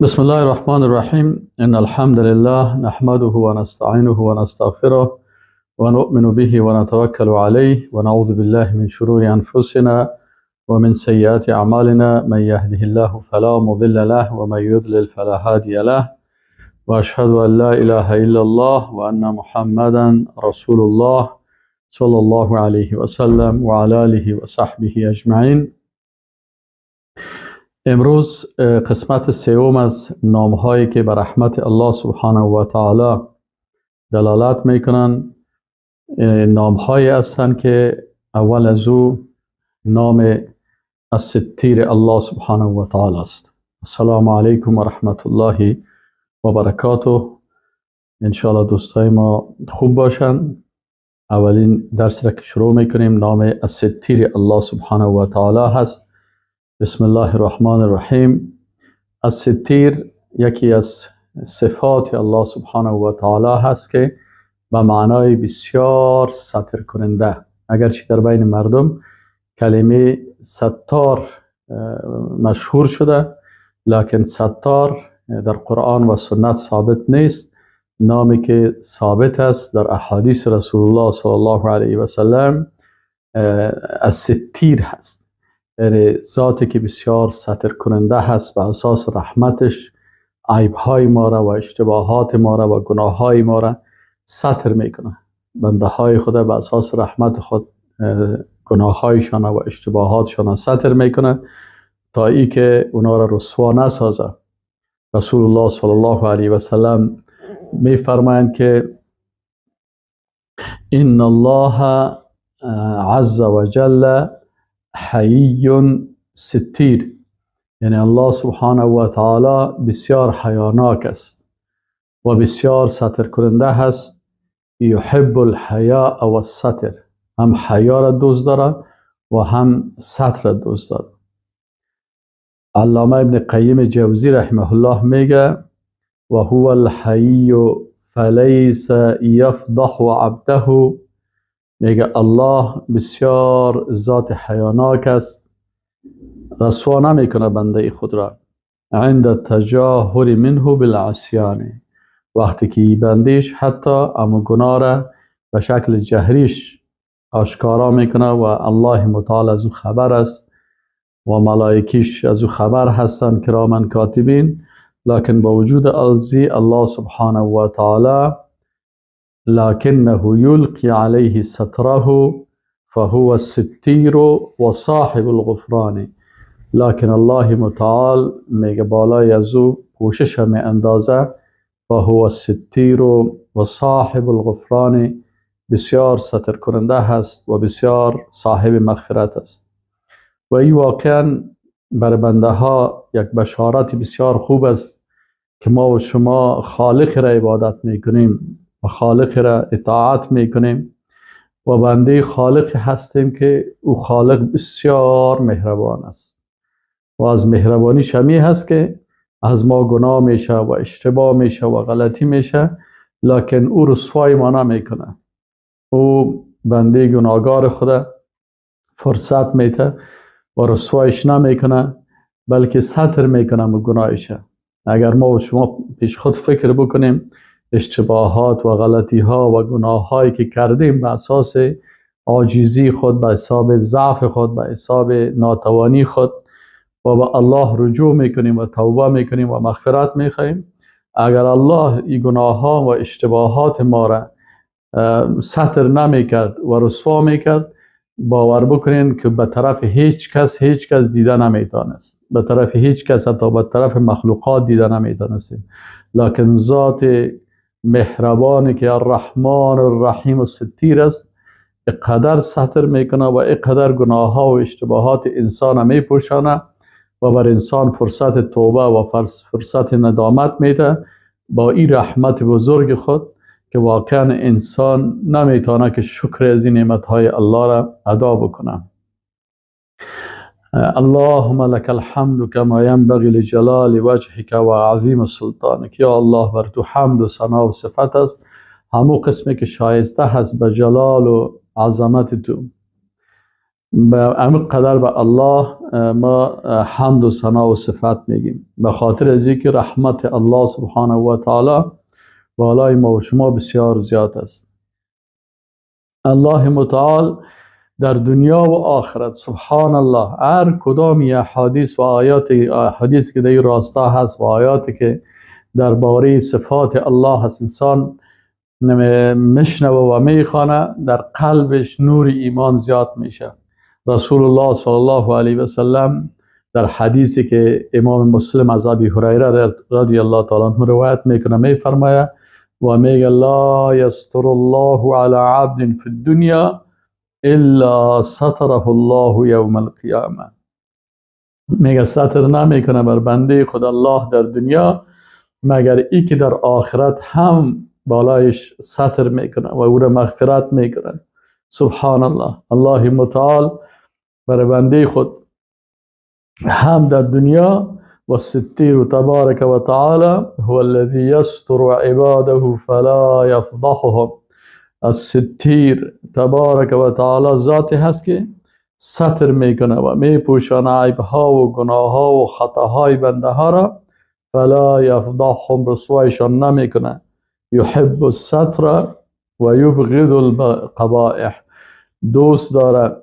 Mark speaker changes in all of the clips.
Speaker 1: بسم الله الرحمن الرحیم. ان الحمد لله نحمده ونستعینه ونستغفره ونؤمن به ونتوکل علیه ونعوذ بالله من شرور انفسنا ومن سیئات اعمالنا. من یهده الله فلا مضل له ومن یضلل فلا هادی له. واشهد ان لا اله الا الله وان محمدا رسول الله صلی الله علیه وسلم وعلى آله وصحبه اجمعین. امروز قسمت سوم از نامهایی که به رحمت الله سبحانه و تعالی دلالت میکنن، نامهایی هستند که اول از او نام الستیر الله سبحانه و تعالی است. السلام علیکم و رحمت الله و برکاته. انشاءالله دوستای ما خوب باشن. اولین درس را که شروع میکنیم نام الستیر الله سبحانه و تعالی هست. بسم الله الرحمن الرحیم. الستیر یکی از صفات الله سبحانه و تعالی هست که به معنای بسیار ستر کننده، اگرچه در بین مردم کلمه ستار مشهور شده، لکن ستار در قرآن و سنت ثابت نیست. نامی که ثابت است در احادیث رسول الله صلی الله علیه و سلم الستیر هست، یعنی ذاتی که بسیار ستر کننده هست. به اساس رحمتش عیبهای ما را و اشتباهات ما را و گناههای ما را ستر میکنه. بنده های خود به اساس رحمت خود گناههایشان و اشتباهاتشان ستر میکنه تا ای که اونا را رسوا نسازه. رسول الله صلی الله علیه و سلم میفرمایند که ان الله عز وجل حیی ستیر، یعنی الله سبحانه و تعالی بسیار حیاناک است و بسیار ستر کننده هست. یحب الحیاء و الستر، هم حیا را دوست داره و هم ستر را دوست داره. علامه ابن قیم جوزی رحمه الله میگه و هو الحیی فلیس یفضح عبده. میگه الله بسیار ذات حیاناک است، رسوا نمیکنه بنده خود را. عند تجاهر منه بالعصیان، وقتی که بندیش حتی اما گناه را به شکل جهریش آشکارا میکنه و الله متعال از او خبر است و ملائکیش از او خبر هستند، کرامن کاتبین، لکن با وجود ازی الله سبحانه و تعالی لكنه يلقي عليه ستره فهو الستير وصاحب الغفران. لكن الله متعال میگه بالای از او پوشش می اندازه، فهو الستير وصاحب الغفران، بسیار ستر کننده هست و بسیار صاحب مغفرت است. و این واقعا بر بنده ها یک بشارت بسیار خوب است که ما و شما خالق را عبادت میکنیم و خالق را اطاعت میکنیم و بنده خالق هستیم که او خالق بسیار مهربان است و از مهربانی شمی هست که از ما گناه میشه و اشتباه میشه و غلطی میشه، لکن او رسوای ما نمیکنه. او بنده گناهگار خود فرصت میته و رسوایش نمیکنه، بلکه ستر میکنه و گناهشه. اگر ما و شما پیش خود فکر بکنیم اشتباهات و غلطی ها و گناه هایی که کردیم به اساس عاجزی خود، به حساب ضعف خود، به حساب ناتوانی خود و به الله رجوع میکنیم و توبه میکنیم و مغفرت میخواییم، اگر الله این گناه ها و اشتباهات ما را ستر نمیکرد و رسوا میکرد، باور بکنین که به طرف هیچ کس دیده نمیتانست، به طرف هیچ کس، حتی به طرف مخلوقات دیده نمیتانستیم. لکن ذات مهربانی که الرحمن الرحیم و ستیر است، اقدر ستر میکنه و اقدر گناه ها و اشتباهات انسان میپوشانه و بر انسان فرصت توبه و فرصت ندامت میده با این رحمت بزرگ خود که واقعا انسان نمیتونه که شکر از این نعمت های الله را ادا بکنه. اللهم لك الحمد كما ينبغي لجلال وجهك وعظیم سلطانك. یا الله بر تو حمد و ثنا و صفت است، همو قسمی که شایسته هست به جلال و عظمت تو. به همین قدر به الله ما حمد و ثنا و صفت میگیم، به خاطر از اینکه رحمت الله سبحانه و تعالی بالای ما و شما بسیار زیاد است. الله متعال در دنیا و آخرت سبحان الله هر کدام احادیث و آیات، احادیث که در این راستا هست و آیاتی که درباره صفات الله هست، انسان میشنوه و میخوانه در قلبش نور ایمان زیاد میشه. رسول الله صلی الله علیه و سلم در حدیثی که امام مسلم از ابی هریره رضی الله تعالی عنه روایت میکنه میفرمایه و میگه لا یستر الله علی عبد فی الدنیا الا ستره الله یوم القیامه. میگه ستر نمیکنه بر بنده خود الله در دنیا مگر ای که در آخرت هم بالایش ستر میکنه و او را مغفرت میکنه. سبحان الله، الله متعال بر بنده خود هم در دنیا و ستیر تبارک و تعالی هو الذی یستر عباده فلا یفضحهم. الستیر تبارک و تعالی ذاتی هست که ستر میکنه و میپوشانه عیب ها و گناه ها و خطاهای بنده ها را، فلا یفضحهم، رسوایشان نمیکنه. یحب الستر و یبغض القبائح، دوست داره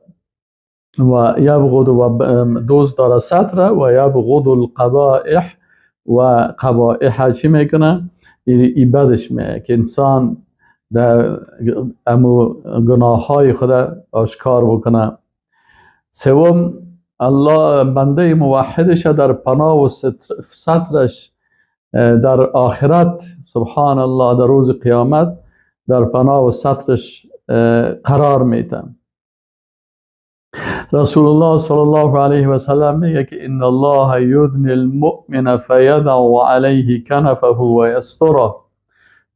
Speaker 1: و یبغض و دوست داره ستر و یبغض القبائح، و قبائح چی میکنه؟ ای بدش میه که انسان در امو گناه های خود آشکار بکنه. سوم، الله بنده موحدش در پناه و سترش در آخرت سبحان الله در روز قیامت در پناه و سترش قرار میده. رسول الله صلی الله علیه و سلم میگه که ان الله یدنی المؤمن فیدع علیه کنفه و یستره.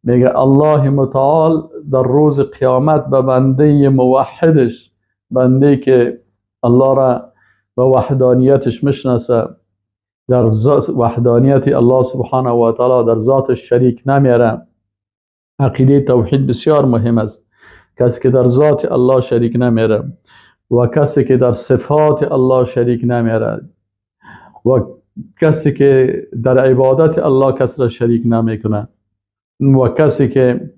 Speaker 1: میگه الله متعال در روز قیامت به بنده موحدش، بنده که الله را به وحدانیتش میشناسه، در وحدانیت الله سبحانه و تعالی در ذاتش شریک نمیاره. عقیده توحید بسیار مهم است. کسی که در ذات الله شریک نمیاره و کسی که در صفات الله شریک نمیاره و کسی که در عبادت الله کس را شریک نمیکنه و کسی که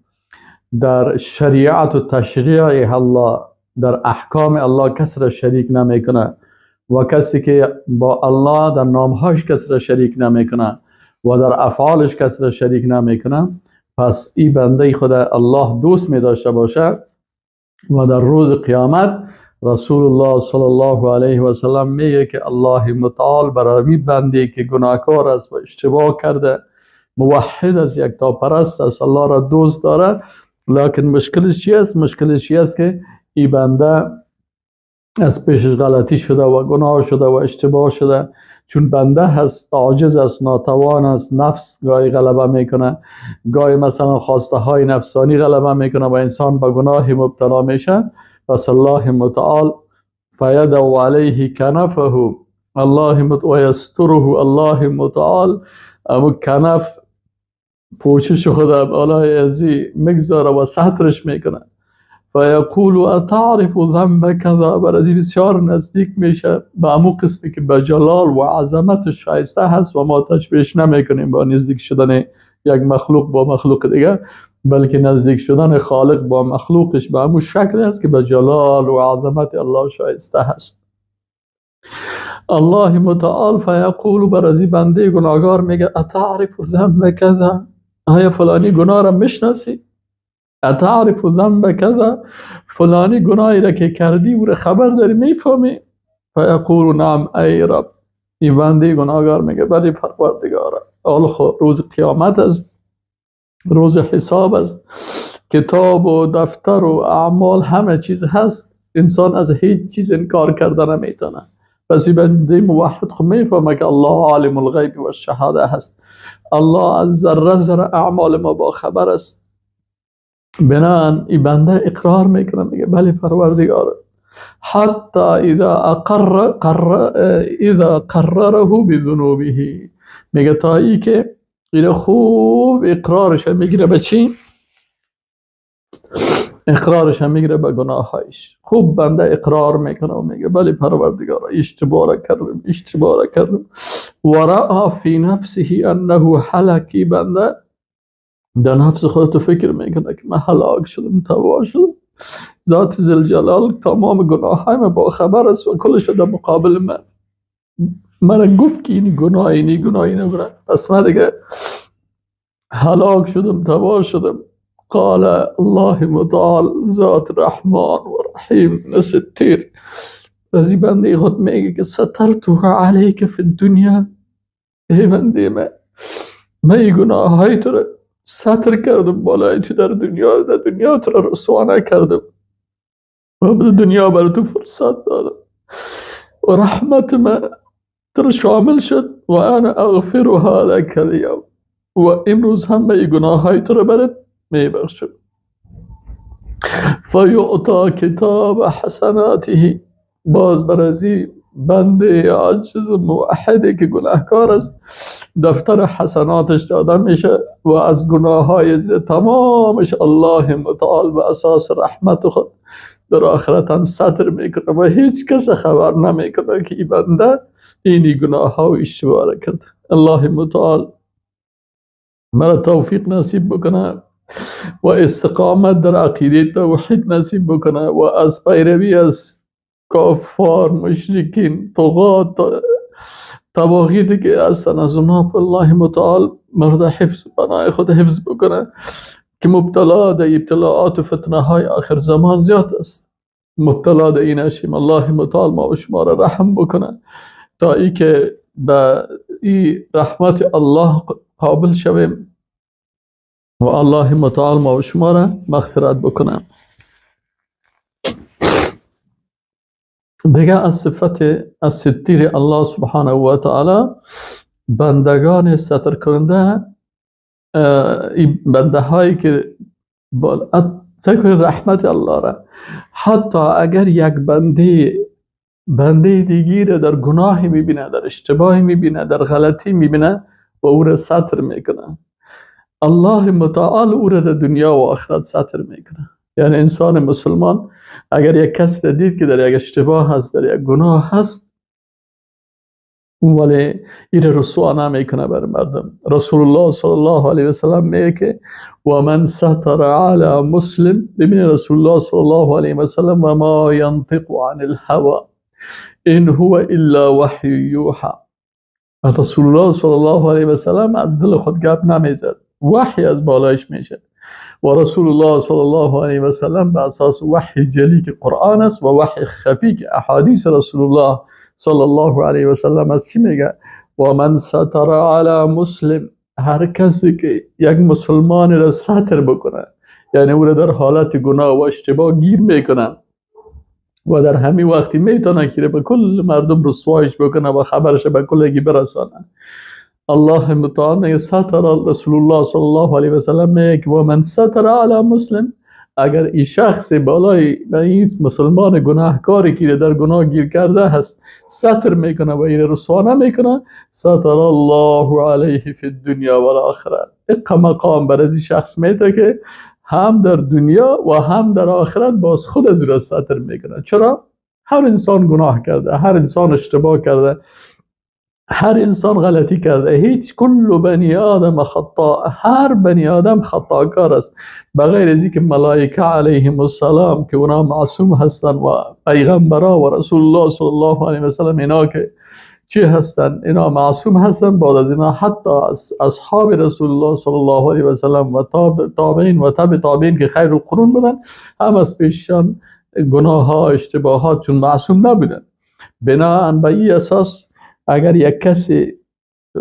Speaker 1: در شریعت و تشریع الله، در احکام الله کس را شریک نمیکنه و کسی که با الله در نامهاش کس را شریک نمیکنه و در افعالش کس را شریک نمیکنه، پس این بنده خود الله دوست می داشته باشه. و در روز قیامت رسول الله صلی الله علیه و سلم میگه که الله متعال برای بنده که گناهکار است و اشتباه کرده، موحد است، یکتاپرست است، الله را دوست داره، لکن مشکلش چی است؟ مشکلش چی است که این بنده از پیشش غلطی شده و گناه شده و اشتباه شده. چون بنده هست، عاجز است، ناتوان است، نفس گاهی غلبه میکنه، گاهی مثلا خواسته های نفسانی غلبه میکنه و انسان به گناه مبتلا میشه. پس الله متعال فیدع علیه کنفه الله و یستره، الله متعال امو کنف پوشش خود بالای ازی میگذاره و سترش میکنه. فیقول اتعرف ذنب کذا، بر ازی بسیار نزدیک میشه به امو قسمی که به جلال و عظمت شایسته هست و ما تشبیهش نمیکنیم با نزدیک شدن یک مخلوق با مخلوق دیگه، بلکه نزدیک شدن خالق با مخلوقش به امو شکل است که به جلال و عظمت الله شایسته هست. الله متعال فیقول، بر ازی بنده گناهگار میگه اتعرف ذنب کذا، آیا فلانی گناه را میشناسی؟ اتعرف ذنب کذا، فلانی گناهی را که کردی او را خبر داری، میفهمی؟ فیقول نعم ای رب. این بنده گناهگار میگه بله پروردگارا. حالا روز قیامت است، روز حساب است، کتاب و دفتر و اعمال همه چیز هست، انسان از هیچ چیز انکار کرده نمیتونه. پس این بنده موحد خب میفهمه که الله عالم الغیب و الشهاده هست، الله از ذره ذره اعمال ما با خبر است. بنان این بنده اقرار میکنه، میگه بله پروردگار. حتی اذا اقر اذا قرره بذنوبه، میگه تا ای که اینو خوب اقرارش میگیره به چی؟ اقرارش هم میگیره به گناهایش. خوب بنده اقرار میکنه و میگه بله پروردگارا اشتباه کردم، اشتباه کردم. و رأى فی نفسه انه هلک، بنده در نفس خودت فکر میکنه که من هلاک شدم، تباه شدم، ذات ذوالجلال تمام گناهایم با خبر است و کلش در مقابل من، من گفت که این گناه اینی گناه اینی گناه، پس من دیگه هلاک شدم، تباه شدم. قال الله متعال ذات رحمان و رحیم ستیر از این بنده خود میگه که سترته علیک فی الدنیا، ای بنده من، من این گناه های تو را ستر کردم بالای تو در دنیا، در دنیا تو را رسوا نکردم و به دنیا برای تو فرصت دادم و رحمت من تو را شامل شد و انا اغفرها لک الیوم، و امروز هم به گناه های تو را برات میبخشم. فیعطی کتاب حسناته، باز برازی بنده عاجز موحدی که گناهکار است دفتر حسناتش داده میشه و از گناه های تمامش الله متعال به اساس رحمت خود در آخرت هم ستر میکنه و هیچ کس خبر نمیکنه که این بنده اینی گناه ها و اشتباه کرد. الله متعال مرا توفیق نصیب بکنه و استقامت در عقیده توحید نصیب بکنه و از پیروی از کافار، مشرکین، طغات، طواغیتی که هستن از اونها الله متعال مرد حفظ پناه خود حفظ بکنه که مبتلا در ابتلاعات و فتنه های آخر زمان زیاد است، مبتلا در این نشیم. الله متعال ما و شما را رحم بکنه تا ای که به ای رحمت الله قابل شویم و الله متعال ما و شما را مغفرت بکنه. دیگه از صفت از ستیر الله سبحانه و تعالی بندگان ستر کننده، بنده هایی که فکر رحمت الله را، حتی اگر یک بنده دیگی را در گناه میبینه، در اشتباه میبینه، در غلطی میبینه و او را ستر میکنه، الله متعال او را در دنیا و آخرت ستر میکنه. یعنی انسان مسلمان اگر یک کس را دید که در یک اشتباه هست، در یک گناه هست، ولی این رسوا نمیکنه بر مردم. رسول الله صلی الله علیه و سلم میگه که و من ستر علی مسلم، ببین رسول الله صلی الله علیه و سلم، و ما ینطق عن الهوى ان هو الا وحی یوحى. رسول الله صلی الله علیه و سلم از دل خود گپ نمیزد، وحی از بالایش میشه و رسول الله صلی الله علیه و سلم به اساس وحی جلی که قرآن است و وحی خفی که احادیث رسول الله صلی الله علیه و سلم است، چی میگه؟ و من ستر علی مسلم، هر کسی که یک مسلمان را ستر بکنه، یعنی او را در حالت گناه و اشتباه گیر میکنه و در همین وقتی میتونه که به کل مردم رسوایش بکنه و خبرش به کلگی برسانه، الله متعال میگه ستر رسول الله صلی الله علیه و سلم میگه و من ستر علی مسلم، اگر این شخص بالای این مسلمان گناهکاری که در گناه گیر کرده هست ستر میکنه و این رسوا نمیکنه، ستر الله علیه فی الدنیا و الاخره، اقا مقام بر از این شخص میده که هم در دنیا و هم در آخرت باز خود از او را ستر میکنه. چرا؟ هر انسان گناه کرده، هر انسان اشتباه کرده، هر انسان غلطی کرده، هیچ کل بنی آدم خطا، هر بنی آدم خطاکار است، بغیر از اینکه ملائکه علیهم السلام که اونا معصوم هستند و پیغمبرا و رسول الله صلی الله علیه و سلم، اینا که چی هستند؟ اینا معصوم هستند. بعد از اینا حتی اصحاب رسول الله صلی الله علیه و سلم و تابعین و تابع تابعین که خیر القرون بودن، هم از پیششان گناه ها اشتباهات چون معصوم نبودن. بناءً به این اساس اگر یک کسی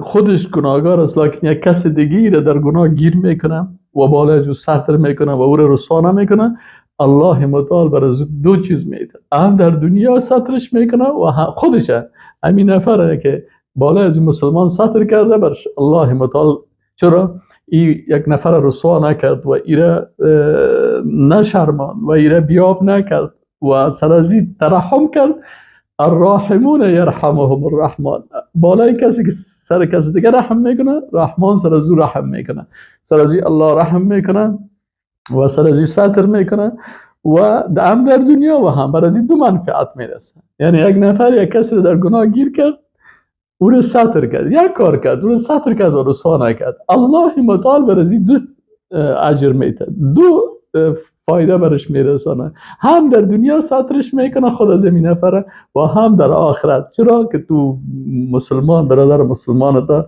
Speaker 1: خودش گناهکار است لکن یک کس دیگه را در گناه گیر میکنه و بالای او ستر میکنه و او را رسوا نمیکنه، الله متعال بر از دو چیز میده، هم در دنیا سترش میکنه و خودش همین نفره که بالای از مسلمان ستر کرده برش الله متعال. چرا؟ ای یک نفر رسوا نکرد و ایره نشرمان و ایره بیاب نکرد و سر از این ترحم کرد. الراحمون یرحمهم الرحمن، بالای کسی که سر کسی دیگه رحم میکنه، رحمان سر از او رحم میکنه، سر از الله رحم میکنه و سر از ستر میکنه و هم در دنیا و هم بر از دو منفعت میرسه. یعنی یک نفر یک کسی در گناه گیر کرد، او رو ستر کرد، یک کار کرد، او رو ستر کرد و رسوا نکرد، الله متعال بر از دو اجر میده، دو فایده برش میرسانه، هم در دنیا سترش میکنه خود از این نفره و هم در آخرت. چرا که تو مسلمان، برادر مسلمان تا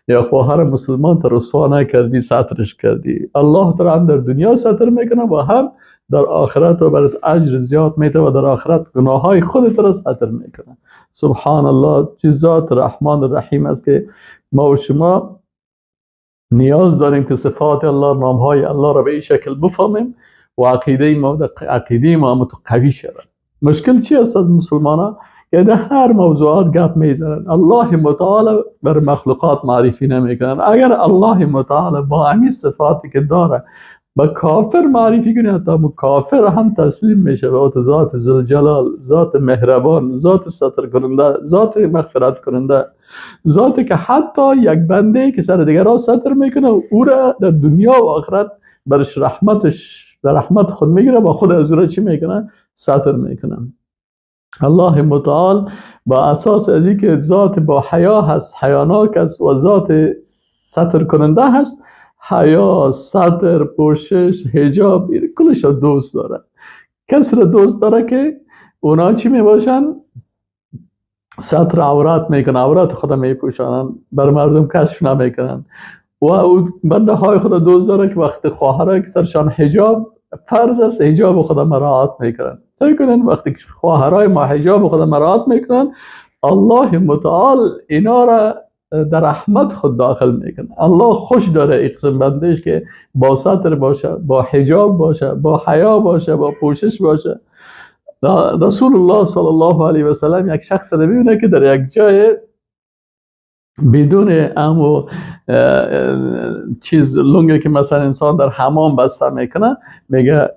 Speaker 1: یا خواهر مسلمان تا رسوا نکردی، سترش کردی، الله تعالی هم در دنیا ستر میکنه و هم در آخرت و برات اجر زیاد میده و در آخرت گناههای خودت را ستر میکنه. سبحان الله، چه ذات رحمان الرحیم است که ما و شما نیاز داریم که صفات الله، نامهای الله را به این شکل بفهمیم و عقیده ما متقوی شود. مشکل چی است از مسلمان ها؟ که در هر موضوعات گپ میزنن، الله متعال بر مخلوقات معرفی نمیکنن. اگر الله متعال با همین صفاتی که داره با کافر معرفی کنه، حتی کافر هم تسلیم میشه به ذات ذوالجلال، ذات مهربان، ذات ستر کننده، ذات مغفرت کننده، ذاتی که حتی یک بنده که سر دیگران ستر میکنه او را در دنیا و آخرت برش رحمتش در رحمت خود میگیره و خود از او را چی میکنه؟ ستر میکنه. الله متعال با اساس از اینکه ذات با حیا هست، حیاناک است و ذات ستر کننده هست، حیا، ستر، پوشش، حجاب، کلش دوست داره. کس را دوست داره که اونا چی میباشن؟ ستر عورات میکنن، عورات خود میپوشانن، بر مردم کشف نمیکنن. و او بنده های خود دوست داره که وقت خواهرای که سرشان حجاب فرض است، حجاب خود مراعات میکنن. سعی کنن وقتی که خواهرای ما حجاب خود مراعات میکنن، الله متعال اینا را در رحمت خود داخل میکنه. الله خوش داره این قسم بندهش که با ستر باشه، با حجاب باشه، با حیا باشه، با پوشش باشه. رسول الله صلی الله علیه و سلم یک شخص رو میبینه که در یک جای بدون امو چیز لنگه که مثلا انسان در حمام بسته میکنه، میگه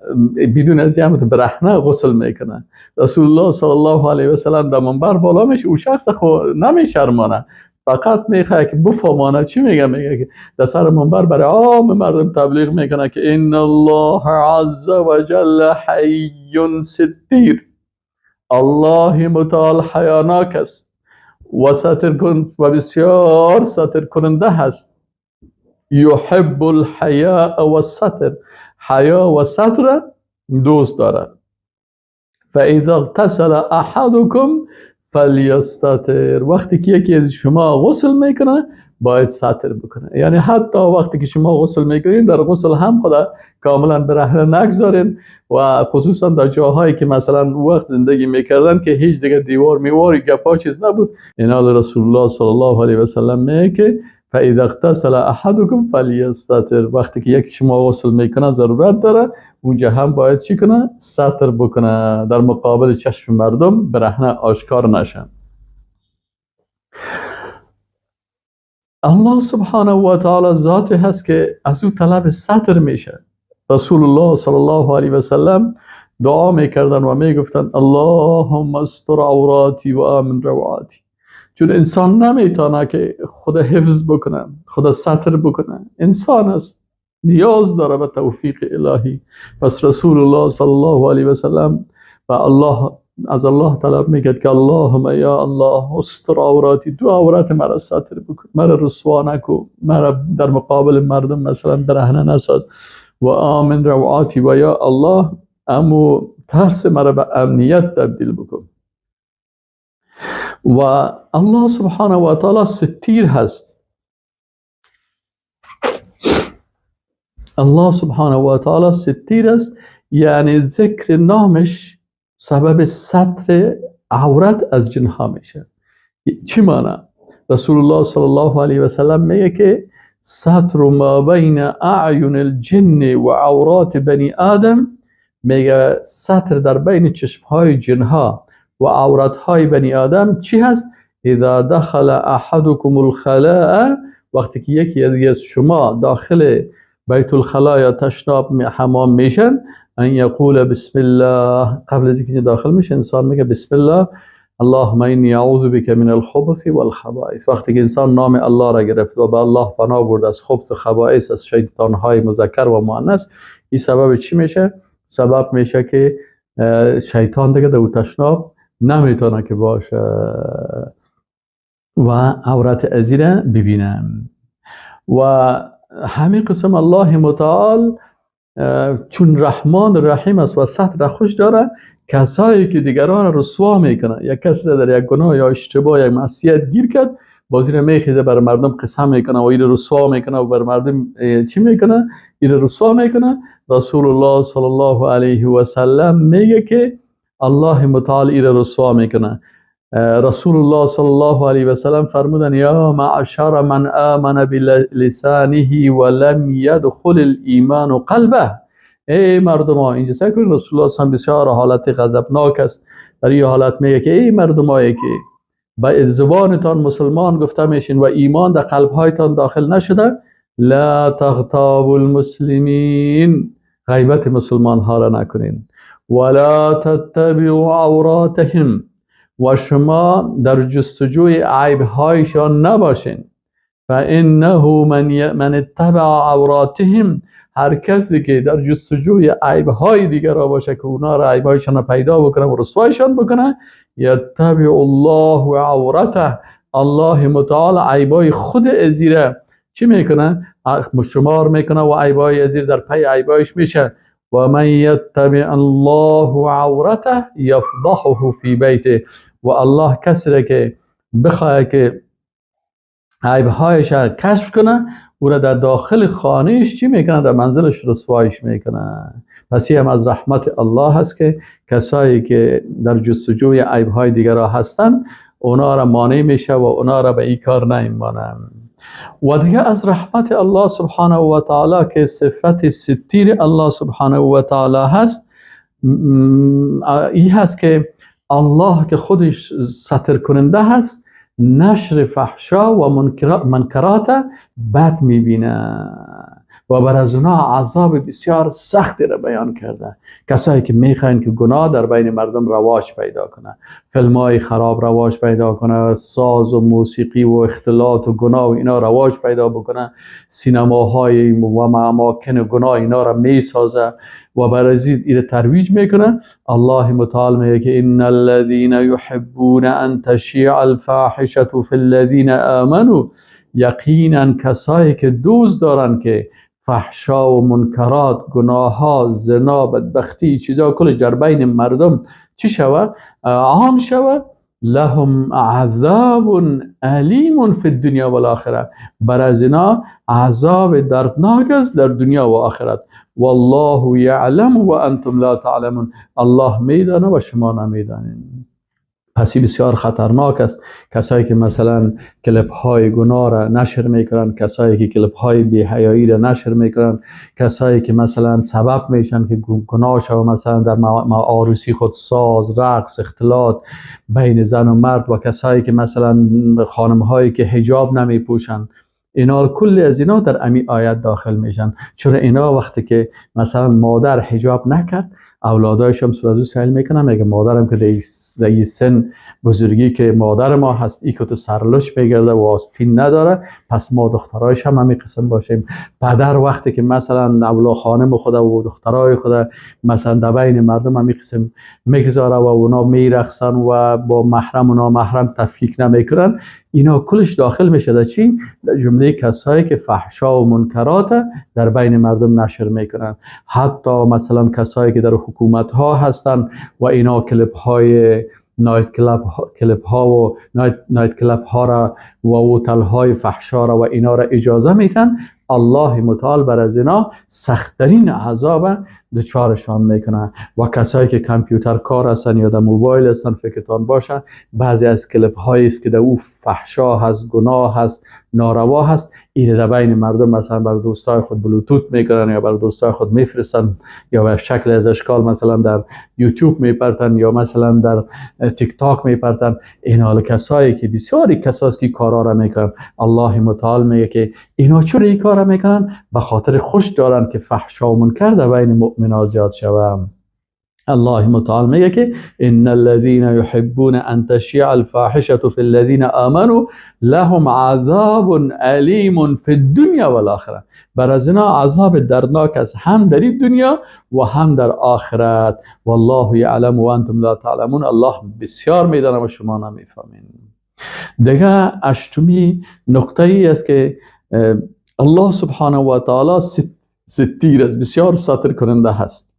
Speaker 1: بدون از یه برهنه غسل میکنه. رسول الله صلی الله علیه و سلم در منبر بالا میشه، او شخص خو نمیشرمانه، فقط میخواد که بفهمانه چی میگه. میگه که در سر منبر برای عام مردم تبلیغ میکنه که ان الله عز وجل حی ستیر، الله متعال حیاناک است و ستر کن و بسیار ستر کننده هست. یحب الحیاء و ستر، حیا و ستر دوست داره. فاذا اغتسل احدکم فلیستتر، وقتی که یکی از شما غسل میکنه باید ستر بکنه. یعنی حتی وقتی که شما غسل میکنین، در غسل هم خدا کاملا برهنه نگذارین و خصوصا در جاهایی که مثلا وقت زندگی میکردن که هیچ دیگه دیوار میواری گپا چیز نبود. اینال رسول الله صلی الله علیه و سلم میگه که فاذا اغتسل احدکم فلیستتر، وقتی که یکی شما غسل میکنه ضرورت داره اونجا هم باید چی کنه؟ ستر بکنه، در مقابل چشم مردم برهنه آشکار نشن. الله سبحانه و تعالی ذاتی هست که از او طلب ستر میشه. رسول الله صلی الله علیه و سلم دعا میکردن و میگفتن اللهم استر عوراتی و آمن روعاتی. چون انسان نمیتونه که خود حفظ بکنه، خود ستر بکنه، انسان است، نیاز داره به توفیق الهی. پس رسول الله صلی الله علیه و سلم و الله از الله طلب میکرد که اللهم یا الله استر عوراتی، دو عورت مرا ستر بکن، مرا رسوا نکن، مرا در مقابل مردم مثلا برهنه نساز، و آمن روعاتی، و یا الله امو ترس مرا به امنیت تبدیل بکن. و الله سبحانه و تعالی ستیر هست. الله سبحانه و تعالی ستیر است، یعنی ذکر نامش سبب ستر عورت از جنها میشه. چی معنی؟ رسول الله صلی الله علیه و سلم میگه که ستر ما بین اعین الجن و عورات بنی آدم، میگه ستر در بین چشمهای جنها و عورتهای بنی آدم چی هست؟ اذا دخل احدکم الخلاء، وقتی که یکی از شما داخل بیت الخلا یا تشناب حمام میشن، ان یقول بسم الله، قبل از اینکه داخل میشه انسان میگه بسم الله اللهم انی اعوذ بک من الخبث والخبائث. وقتی که انسان نام الله را گرفت و به الله پناه برد از خبث و خبائث، از شیطانهای مذکر و مؤنث، این سبب چی میشه؟ سبب میشه که شیطان دیگه در تشناب نمیتونه که باشه و عورت ازیره ببینه. و همین قسم الله متعال چون رحمان رحیم است و ستر خوش داره، کسایی که دیگران را رسوا میکنه، یک کسی را در یک گناه یا اشتباه یک معصیت گیر کرد، بازی را میخیزه بر مردم قسم میکنه و این رسوا میکنه و بر مردم چی میکنه؟ این رسوا میکنه. رسول الله صلی الله علیه و سلم میگه که الله متعال این رسوا میکنه. رسول الله صلی الله علیه و سلم فرمودن یا معشر من آمن بلسانه ولم يدخل الایمان قلبه. ای مردم ها، اینجا سعی کنید رسول الله صلی بسیار حالت غضبناک است، در این حالت میگه که ای مردمایی که به زبانتان مسلمان گفته میشین و ایمان در قلبهایتان داخل نشده، لا تغتابوا المسلمین، غیبت مسلمان ها را نکنین، ولا تتبعوا عوراتهم، و شما در جستجوی عیب هایشان نباشین، فانه من اتبع عوراتهم، هر کسی که در جستجوی عیب های دیگر را باشه که اونا را عیب هایشان را پیدا بکنه و رسوایشان بکنه، یتبع الله عورته، الله متعال عیب های خود ازیره چی میکنه؟ شمار میکنه و عیب های ازیر در پی عیب هایش میشه. و من یتبع الله عورته یفضحه فی بیته، و الله کسی را که بخواه که عیب هایش کشف کنه، او را در داخل خانهش چی میکنه؟ در منزلش رسوایش میکنه. پس هم از رحمت الله هست که کسایی که در جستجوی عیب های دیگر را هستن، اونا را مانع میشه و اونا را به این کار نمیمانه. و دیگه از رحمت الله سبحانه و تعالی که صفت ستیر الله سبحانه و تعالی هست، این هست که الله که خودش ستر کننده هست، نشر فحشا و منکرات بد میبینه و بر از اونا عذاب بسیار سختی را بیان کرده. کسایی که میخواین که گناه در بین مردم رواج پیدا کنه، فیلمای خراب رواج پیدا کنه، ساز و موسیقی و اختلاط و گناه و اینا رواج پیدا بکنه، سینماهای و اماکن گناه اینا را میسازه و بر از این ترویج میکنه. الله متعال میگه که ان الذين يحبون ان تشیع الفاحشه فی الذين آمنوا، یقینا کسایی که دوست دارن که فحشا و منکرات، گناه‌ها، زنا، بدبختی، چیزا کلش در بین مردم چی شوه؟ عام شوه. لهم عذاب الیم فی الدنیا والآخره، بر از اینا عذاب دردناک است در دنیا و آخرت. والله یعلم و انتم لا تعلمون، الله میدانه و شما نمیدانین. پس بسیار خطرناک است کسایی که مثلا کلپ های گناه را نشر میکنن، کسایی که کلپ های بی حیایی را نشر میکنن، کسایی که مثلا سبب میشن که گناه شوه، مثلا در عروسی خود ساز، رقص، اختلاط بین زن و مرد، و کسایی که مثلا خانم هایی که حجاب نمیپوشن، اینا کل از اینا در امی آیت داخل میشن. چون اینا وقتی که مثلا مادر حجاب نکرد، اولادایش هم سر از او سیل میکنن، میگه مادرم که در این سن بزرگی که مادر ما هست، ای که تو سرلش میگرده و آستین نداره، پس ما دخترایش هم همین قسم باشیم. پدر وقتی که مثلا اولا خانم خود و دخترای خود مثلا در بین مردم همین قسم میگذاره و اونا میرقصن و با محرم و نامحرم تفکیک نمیکنن، اینا کلش داخل میشه در چی؟ در جمله کسایی که فحشا و منکرات در بین مردم نشر میکنن. حتی مثلا کسایی که در حکومت ها هستن و اینا کلپ های night club ها و night club ها را و هتل های فحشا را و اینا را اجازه میتن، الله متعال بر از اینا سختترین عذاب دچارشان میکنه. و کسایی که کامپیوتر کار هستن یا در موبایل هستن، فکرتان باشه بعضی از کلپ هایی است که در او فحشا هست، گناه هست، ناروا هست، این در بین مردم مثلا بر دوستای خود بلوتوت میکنن یا بر دوستای خود میفرستن یا به شکل از اشکال مثلا در یوتیوب میپرتن یا مثلا در تیک تاک میپرتن. این حال کسایی که بسیاری کسایی که کارا را میکنن، الله متعال میگه که اینا چرا این کارا میکنن؟ به خاطر خوش دارن که فحشا و منکر در بین مؤمنا زیاد شوه. الله متعال میگه که ان الذين يحبون ان تشيع الفاحشه في الذين آمنوا لهم عذاب الیم في الدنيا والآخرة. بر از اینا عذاب دردناک است، هم در این دنیا و هم در آخرت. والله یعلم و انتم لا تعلمون. الله بسیار میدانه و شما نمیفهمین. دیگه اشتمی نقطه ای است که الله سبحانه و تعالی ستیر است، بسیار ستر کننده هست.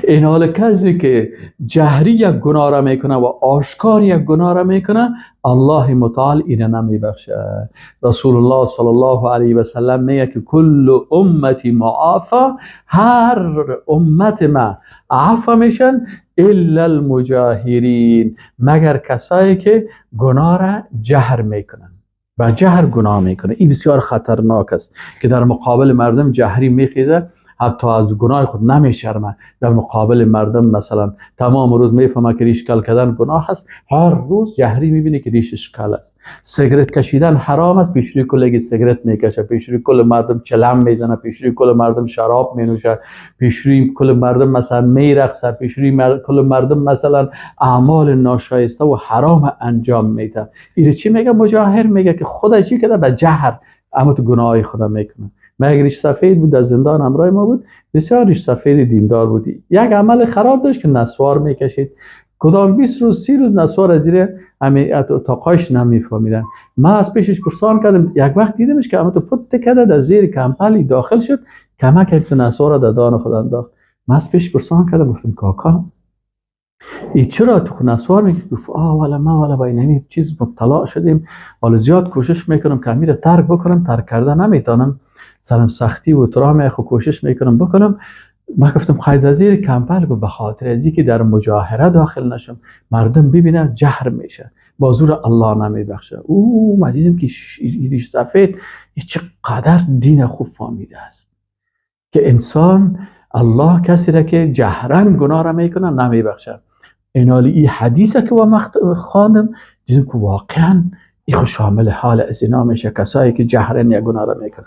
Speaker 1: این حال کسی که جهری یک گناه را میکنه و آشکار یک گناه را میکنه، الله متعال اینه نمیبخشه. رسول الله صلی الله علیه و سلم میگه که کل امتی معافا، هر امت ما عفو میشن الا المجاهرین، مگر کسایی که گناه را جهر میکنن و جهر گناه میکنه. این بسیار خطرناک است که در مقابل مردم جهری میخیزه، حتی از گناه خود نمیشرمه. در مقابل مردم مثلا تمام روز میفهمه که ریش کل کردن گناه است، هر روز جهری میبینه که ریشش کل است. سیگرت کشیدن حرام است، پیشروی کلگی سیگرت میکشه، پیشروی کل مردم چلم میزنه، پیشروی کل مردم شراب مینوشه، پیشروی کل مردم مثلا میرقصه، پیشروی کل مردم مثلا اعمال ناشایسته و حرام انجام میده. این چی میگه؟ مجاهر میگه که خدا چی کرده؟ به جهر اما تو گناه خدا میکنه. مگر ریش سفید بود، در زندان همراه ما بود، بسیار ریش سفید دیندار بودی. یک عمل خراب داشت که نسوار میکشید، کدام 20 روز 30 روز نسوار از زیر اتاقایش نمیفهمیدن. ما از پیشش پرسان کردم، یک وقت دیدمش که اما تو پت کرده در زیر کمپلی داخل شد، کمک تو نسوار در دان خود انداخت. ما از پیش پرسان کردم، گفتم کاکا ای چرا تو نسوار میکشی؟ گفت آه والا ما والا با این چیز مبتلا شدیم، حالا زیاد کوشش میکنم که امیر ترک بکنم، ترک کردن نمیتونم، سلام سختی و ترام خو کوشش میکنم بکنم. ما گفتم خواهد از زیر کمپل؟ گفت به خاطر از که در مجاهره داخل نشم، مردم ببینن جهر میشه، با زور الله نمیبخشه. او ما دیدم که ریش سفید چقدر دین خوب فهمیده است که انسان الله کسی را که جهرن گناه را میکنه نمیبخشه. اینالی این حدیثه که خواندم دیدم که واقعا این خو شامل حال از اینا میشه، کسایی که جهرن یک گناه را میکنه.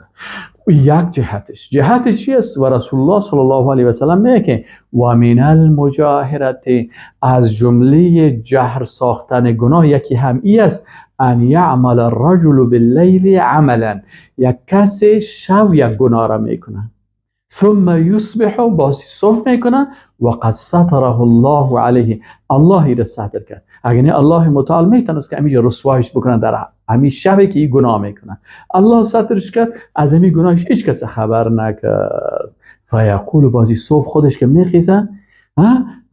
Speaker 1: یک جهتش، جهتش چی است؟ و رسول الله صلی الله علیه و سلم میگه که و من المجاهرت، از جمله جهر ساختن گناه یکی هم ای است، ان یعمل الرجل باللیل عملا، یک کسی شب یک گناه را میکنه، ثم یصبح، باز صبح میکنه، و قد ستره الله علیه، الله را ستر کرد. اگر نه الله متعال میتونست که همیشه رسوایش بکنه در همین شبی که این گناه میکنه، الله سترش کرد، از همین گناهش هیچ کس خبر نکرد. فیقول، بازی صبح خودش که میخیزه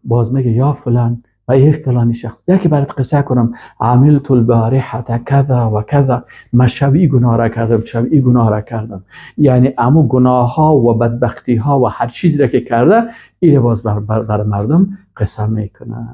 Speaker 1: باز میگه یا فلان و یه فلانی شخص، یکی برات قصه کنم، عملت البارحه کذا و کذا، من شب گناه را کردم، شب گناه را کردم. یعنی امو گناه ها و بدبختی ها و هر چیزی را که کرده اینه باز بر مردم قصه میکنه.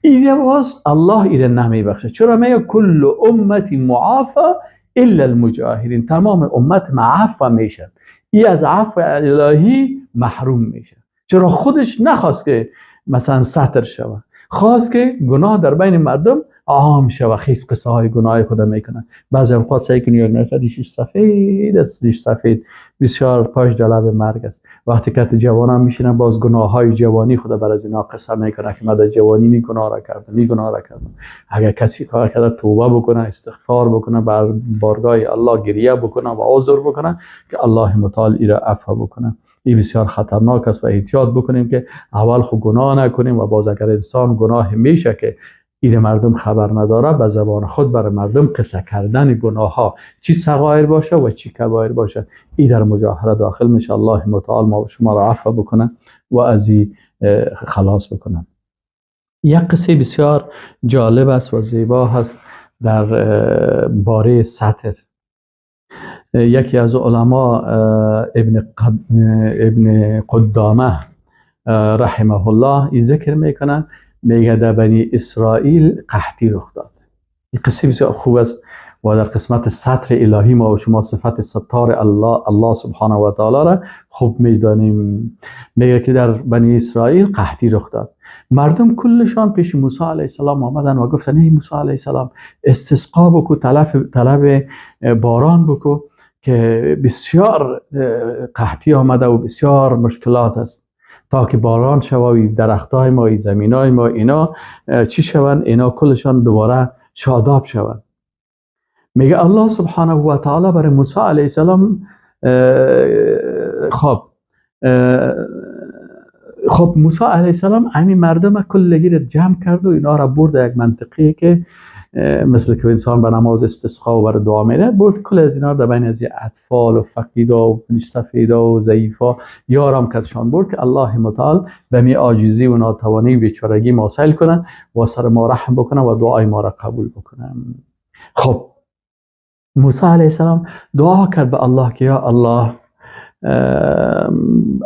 Speaker 1: اینه باز الله اینه نمیبخشه. چرا؟ میگه کل امتی معافا الا المجاهرین، تمام امت معفو میشن، ای از عفو الهی محروم میشه. چرا؟ خودش نخواست که مثلا ستر شود، خواست که گناه در بین مردم عام شود، خیز قصه های گناه خود میکنه. بعضی اوقات سعی کنی یک نفر ریشش سفید است، ریش سفید بسیار پاش جلب مرگ است، وقتی که جوانان میشینن باز گناه های جوانی خود بر از اینا قصه میکنه که من در جوانی می گناه را کردم، می گناه را کردم. اگر کسی کار کرده توبه بکنه، استغفار بکنه، بر بارگاه الله گریه بکنه و عذر بکنه که الله متعال ای را عفو بکنه. این بسیار خطرناک است و احتیاط بکنیم که اول خو گناه نکنیم و باز اگر انسان گناه میشه که این مردم خبر نداره، به زبان خود برای مردم قصه کردن گناه ها، چی صغایر باشه و چی کبایر باشه، این در مجاهره داخل میشه. الله متعال ما و شما را عفو بکنه و از این خلاص بکنه. یک قصه بسیار جالب است و زیبا هست در باره ستر. یکی از علما ابن قدامه رحمه الله ای ذکر میکنه، میگه در بنی اسرائیل قحطی رخ داد. این قصه بسیار خوب است و در قسمت ستر الهی ما و شما صفت ستار الله سبحانه و تعالی را خوب میدانیم. میگه که در بنی اسرائیل قحطی رخ داد، مردم کلشان پیش موسی علیه السلام آمدن و گفتن ای موسی علیه السلام استسقا بکو، طلب باران بکو که بسیار قحطی آمده و بسیار مشکلات است. تا که باران شوه، درختای ما، زمینای ما، اینا چی شوند؟ اینا کلشان دوباره شاداب شوند. میگه الله سبحانه و تعالی برای موسی علیه السلام خب موسی علیه السلام همین مردم کلگی را جمع کرد و اینا را برد یک منطقه که مثل که انسان به نماز استسقا و بر دعا میره، برد کل از اینا را در بین از اطفال و فقیدا و سفیدا و ضعیفا یارم کسشان برد که الله متعال به می عاجزی و ناتوانی و بیچارگی ما سیل کنن و سر ما رحم بکنن و دعای ما را قبول بکنن. خب موسی علیه السلام دعا کرد به الله که یا الله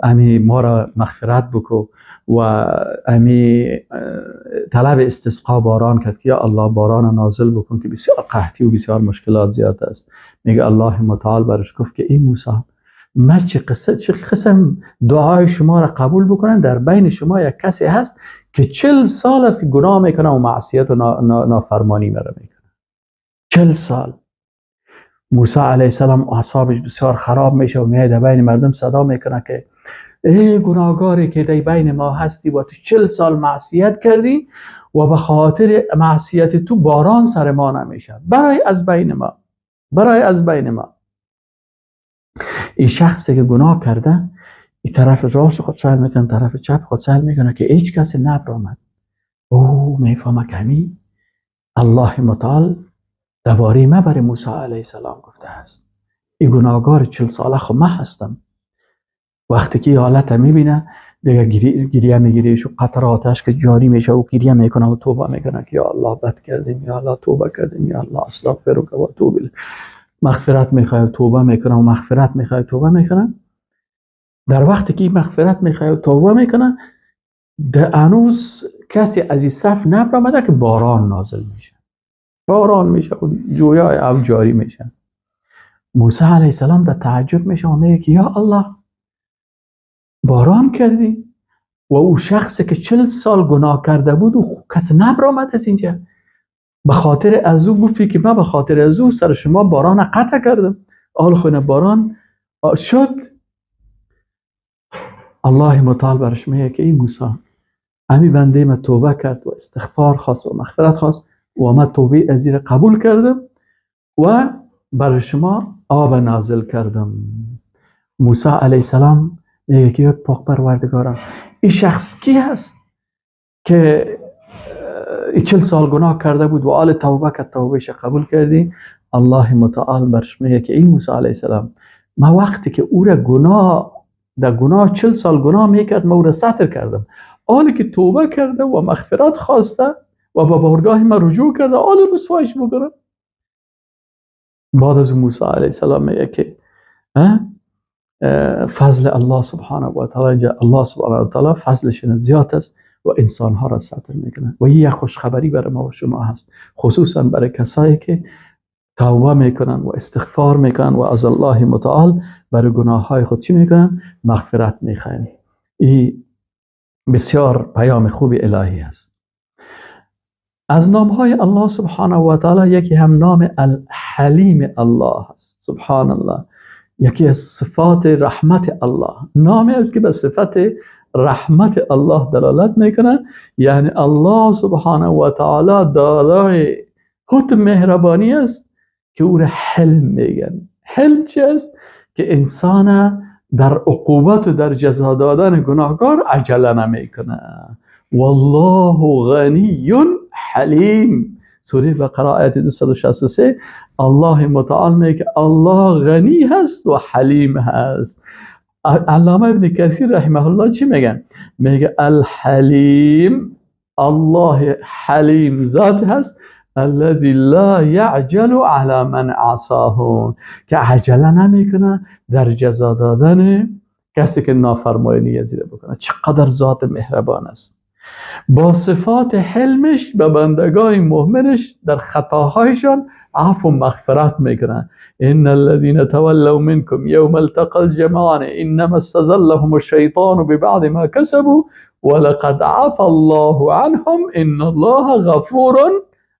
Speaker 1: امی ما را مغفرت بکو و امی طلب استسقا باران کرد که یا الله باران نازل بکن که بسیار قحطی و بسیار مشکلات زیاد است. میگه الله متعال برش گفت که ای موسی، من چه قسم دعای شما را قبول بکنن؟ در بین شما یک کسی هست که 40 سال است که گناه میکنه و معصیت و نافرمانی مرا میکنه. 40 سال. موسی علیه السلام اعصابش بسیار خراب میشه و میاد بین مردم صدا میکنه که ای گناهگاری که در بین ما هستی و تو 40 سال معصیت کردی و به خاطر معصیت تو باران سر ما نمیشه، برای از بین ما، برای از بین ما. این شخصی که گناه کرده این طرف راست خود سهل میکنه، طرف چپ خود سهل میکنه که هیچ کسی نبرآمد. او میفهمه که همین الله متعال درباره ما برای موسی علیه السلام گفته است. این گناهگار 40 ساله خب من هستم. وقتی که این حالت میبینه دیگه گریه میگیره و قطر آتش که جاری میشه و گریه میکنه و توبه میکنه که یا الله بد کردیم، یا الله توبه کردیم، یا الله استغفرک و اتوب الیک. مغفرت میخواد، توبه میکنه و مغفرت میخواد، توبه میکنه. در وقتی که مغفرت میخواد و توبه میکنه، در هنوز کسی از این صف نبرآمده که باران نازل میشه، باران میشه و جویای آب جاری میشه. موسی علیه السلام در تعجب میشه و میگه که یا الله باران کردی و او شخصی که 40 سال گناه کرده بود و کس نبرآمد از اینجا، به خاطر از او گفتی که من به خاطر از او سر شما باران قطع کردم، آل خونه باران شد. الله متعال برش میگه که ای موسی، امی بنده ما توبه کرد و استغفار خواست و مغفرت خواست و ما توبه از زیر قبول کردم و بر شما آب نازل کردم. موسی علیه السلام میگه که پاک پروردگارم، این شخص کی هست که 40 سال گناه کرده بود و آل توبه کرد، توبهش قبول کردی؟ الله متعال برش میگه که این موسی علیه السلام، ما وقتی که او را گناه در گناه 40 سال گناه میکرد ما او را ستر کردم، آلی که توبه کرده و مغفرت خواسته و با بارگاه ما رجوع کرده، آل رسوایش بکنم. بعد از موسی علیه السلام میگه که فضل الله سبحانه و تعالی، الله سبحانه و تعالی فضلش زیاد است و انسانها را ستر میکنه و این یک خوشخبری برای ما و شما هست، خصوصا برای کسایی که توبه میکنن و استغفار میکنن و از الله متعال برای گناه های خود چی میکنن؟ مغفرت میخواین. این بسیار پیام خوب الهی است. از نام های الله سبحانه و تعالی یکی هم نام الحلیم الله است. سبحان الله، یکی از صفات رحمت الله، نامی است که به صفت رحمت الله دلالت میکنه. یعنی الله سبحانه و تعالی دارای حکم مهربانی است که او را حلم میگن. حلم چی است؟ که انسان در عقوبت و در جزا دادن گناهکار عجله نمیکنه. والله غنی حلیم، سوره بقره آیت 263 الله متعال میگه الله غنی هست و حلیم هست. علامه ابن کثیر رحمه الله چی میگن؟ میگه الحلیم، الله حلیم ذات هست، الذي لا يعجل على من عصاه، که عجله نمیکنه در جزا دادن کسی که نافرمانی ازی بکنه. چقدر ذات مهربان است. با صفات حلمش به بندگان مؤمنش در خطاهایشان عفو و مغفرت میکنه. ان الذين تولوا منكم يوم التقى الجمعان انما استزلهم الشيطان ببعض ما كسبوا ولقد عفى الله عنهم ان الله غفور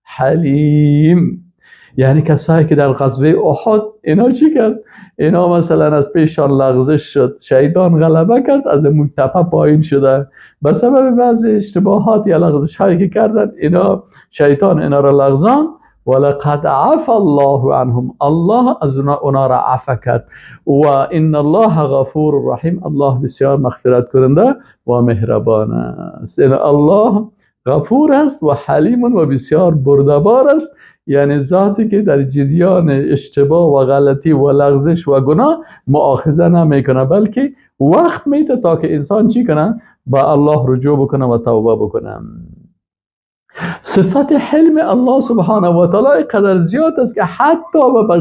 Speaker 1: حلیم. یعنی کسایی که در غزوه احد اینا چی کرد؟ اینا مثلا از پیشان لغزش شد، شیطان غلبه کرد، از اون تپه پایین شده به سبب بعضی اشتباهات یا لغزش هایی که کردن، اینا شیطان اینا را لغزان. ولقد عفا الله عنهم، الله از اونا را عفا کرد. و ان الله غفور رحیم، الله بسیار مغفرت کننده و مهربان است. این الله غفور است و حلیم و بسیار بردبار است، یعنی ذاتی که در جریان اشتباه و غلطی و لغزش و گناه مؤاخذه نمیکنه، بلکه وقت میده تا که انسان چی کنه؟ با الله رجوع بکنه و توبه بکنه. صفت حلم الله سبحانه و تعالی قدر زیاد است که حتی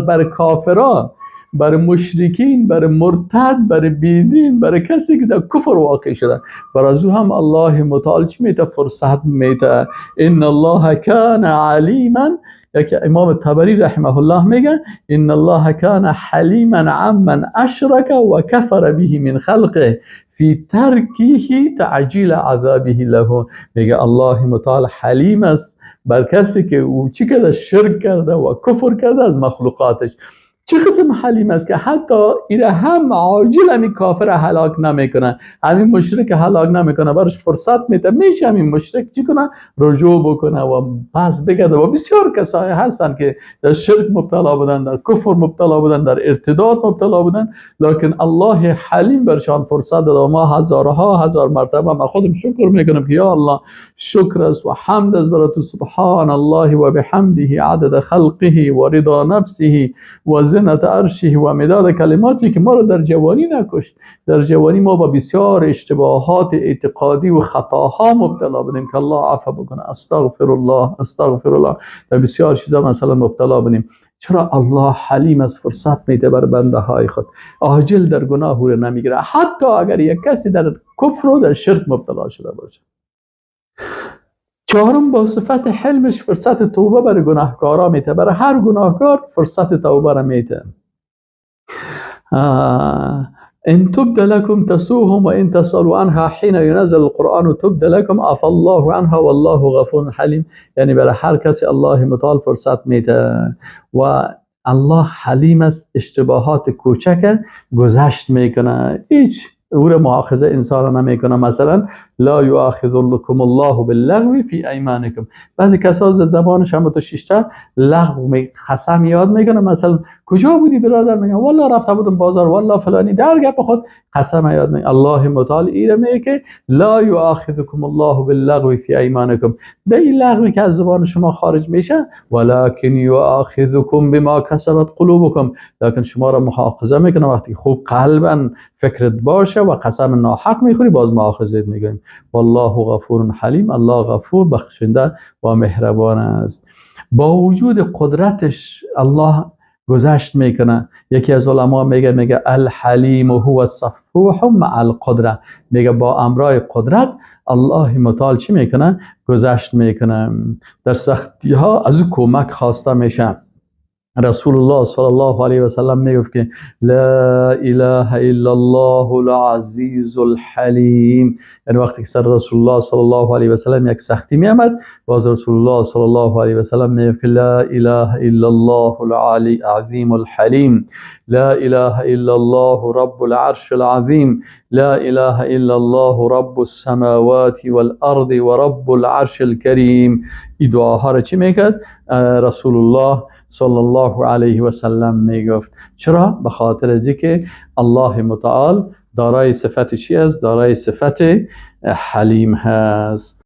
Speaker 1: بر کافران، بر مشرکین، بر مرتد، بر بیدین، بر کسی که در کفر واقع شده، بر از او هم الله متعال چی میته؟ فرصت میته. ان الله کان علیما، یکی امام طبری رحمه الله میگه ان الله کان حلیما عمن اشرک و کفر به من خلقه فی ترکه تعجیل عذابه له. میگه الله متعال حلیم است بر کسی که او چی کرده؟ شرک کرده و کفر کرده از مخلوقاتش. چه قسم حلیم است که حتی ایره هم عاجل همین کافر هلاک نمیکنه، همین مشرک هلاک نمیکنه، برش فرصت میده، میشه همین مشرک چی کنه؟ رجوع بکنه و پس بگرده. و بسیار کسایی هستن که در شرک مبتلا بودن، در کفر مبتلا بودن، در ارتداد مبتلا بودن، لکن الله حلیم برشان فرصت داد. و ما هزارها هزار مرتبه ما خودم شکر میکنم که یا الله شکر است و حمد است برای تو، سبحان الله و بحمده عدد خلقه و رضا نفسه و زنت عرشه و مداد کلماتی که ما رو در جوانی نکشت. در جوانی ما با بسیار اشتباهات اعتقادی و خطاها مبتلا بودیم که الله عفو بکنه، استغفر الله استغفر الله، در بسیار چیزا مثلا مبتلا بودیم. چرا الله حلیم از فرصت میده بر بنده های خود، عاجل در گناه او رو نمیگیره، حتی اگر یک کسی در کفر و در شرک مبتلا شده باشه. چهارم، با صفت حلمش فرصت توبه برای گناهکارا میته، برای هر گناهکار فرصت توبه را میته. ان تبد لكم تسوهم وان تسألوا عنها حين ينزل القرآن تبد لكم عفا الله عنها والله غفور حلیم. یعنی برای هر کسی الله متعال فرصت میده و الله حلیم است، اشتباهات کوچک گذشت میکنه، هیچ او را مؤاخذه انسان را نمیکنه. مثلا لا یؤاخذکم الله باللغو فی ایمانکم، بعضی کسا از زبانش هم تو شیشته لغو قسم یاد میکنه. مثلا کجا بودی برادر؟ میگه والله رفته بودم بازار، والله فلانی، در گپ خود قسم یاد میکنه. الله متعال ایره میگه که لا یؤاخذکم الله باللغو فی ایمانکم، به این لغوی که از زبان شما خارج میشه، ولکن یؤاخذکم بما کسبت قلوبکم، لکن شما را مؤاخذه میکنه وقتی خوب قلبا فکرت باشه و قسم ناحق میخوری، باز مؤاخذه میکنیم. والله غفور حلیم، الله غفور بخشنده و مهربان است. با وجود قدرتش الله گذشت میکنه. یکی از علما میگه الحلیم هو الصفوح مع القدره، میگه با امرای قدرت الله متعال چی میکنه؟ گذشت میکنه. در سختی ها از او کمک خواسته میشه. رسول الله صلی الله علیه و سلم میگفت که لا اله الا الله العزیز الحلیم. یعنی وقتی که سر رسول الله صلی الله علیه و سلم یک سختی میامد، باز رسول الله صلی الله علیه و سلم میگفت که لا اله الا الله العظیم الحلیم، لا اله الا الله رب العرش العظیم، لا اله الا الله رب السماوات والارض و رب العرش الکریم. این دعاها را چی میکرد؟ رسول الله صلی الله علیه و سلم میگفت. چرا؟ به خاطر از اینکه الله متعال دارای صفت چی است؟ دارای صفت حلیم هست.